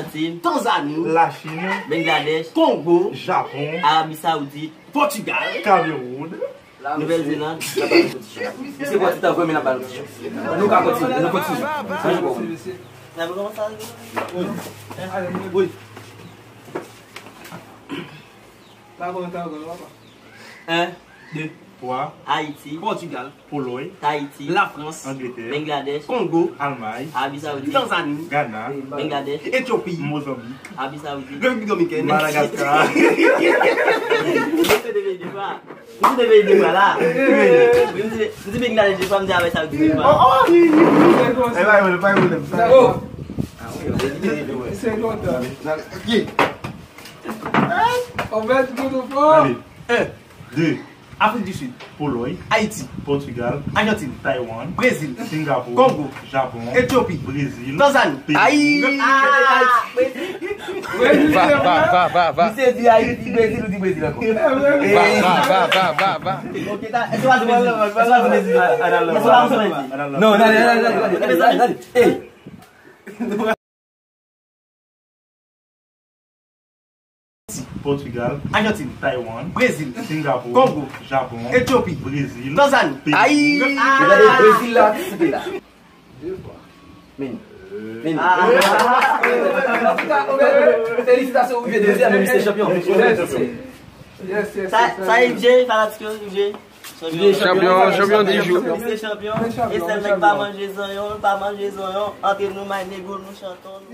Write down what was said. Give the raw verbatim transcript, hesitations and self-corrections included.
Ajantin, Tanzani, Lachin, Bangladèch, Kongo, Japon, Arabi Sawoudit, Pòtigal, Kamewoun, Nouvèl Zeland. Misye pran ti tan vre, men n ap ba nou ti chans. Nou ka kontinye, nou kontinye. Ann jwe. N ap kòmanse. Wi. En, de, twa. Ayiti, Pòtigal, Polòy, Tayiti, Lafrans, Angletè, Bangladèch, Kongo, Almay, Arabi Sawoudik, Tanzani, Gana, Bangladèch, Etyopi, Mozanbik, Arabi Sawoudik, Repiblik Dominikèn, Madagaskar. Misye te veye de fwa. Misye te veye de fwa la. Misye, misye vin gade de fwa, misye avè sa de fwa. Oh, oh, wi, wi, wi. E pa yon, pa yon, pa yon. Oh. Se kontan. Ye. On va être good ou fort. Allez. Un, deux. Afrik di Sid, Polòy, Ayiti, Pòtigal, Ajantin, Taiwan, Brezil, Singapou, Kongo, Japon, Etyopi, Brezil, Tanzani, Peyi. Ayi! Ah! Brezil, va, va, va, va, va. Misye di Ayiti, Brezil, ou di Brezil ankò. Va, va, va, va, va, va. Ok, ta, se pa di Brezil. Se pa di Brezil. Misye pa konn sa. Non, non, non, non, non, non, non, non. Hey. Pòtigal, Ajantin, Taiwan, Brezil, Singapou, Kongo, Japon, Etyopi, Brezil, Tanzani, Peyi. Ayi! Gade Brezil la, tisipe la. Men. Men. Felisitasyon, ou rive dezyèm, men misye chanpyon. Yes, yes, yes. Sa, sa, F J, fanatik yo, F J. Chanpyon, chanpyon di jou. Misye chanpyon. E sèl nèg pa manje zonyon, pa manje zonyon. Antre nou, my nego, nou chanton.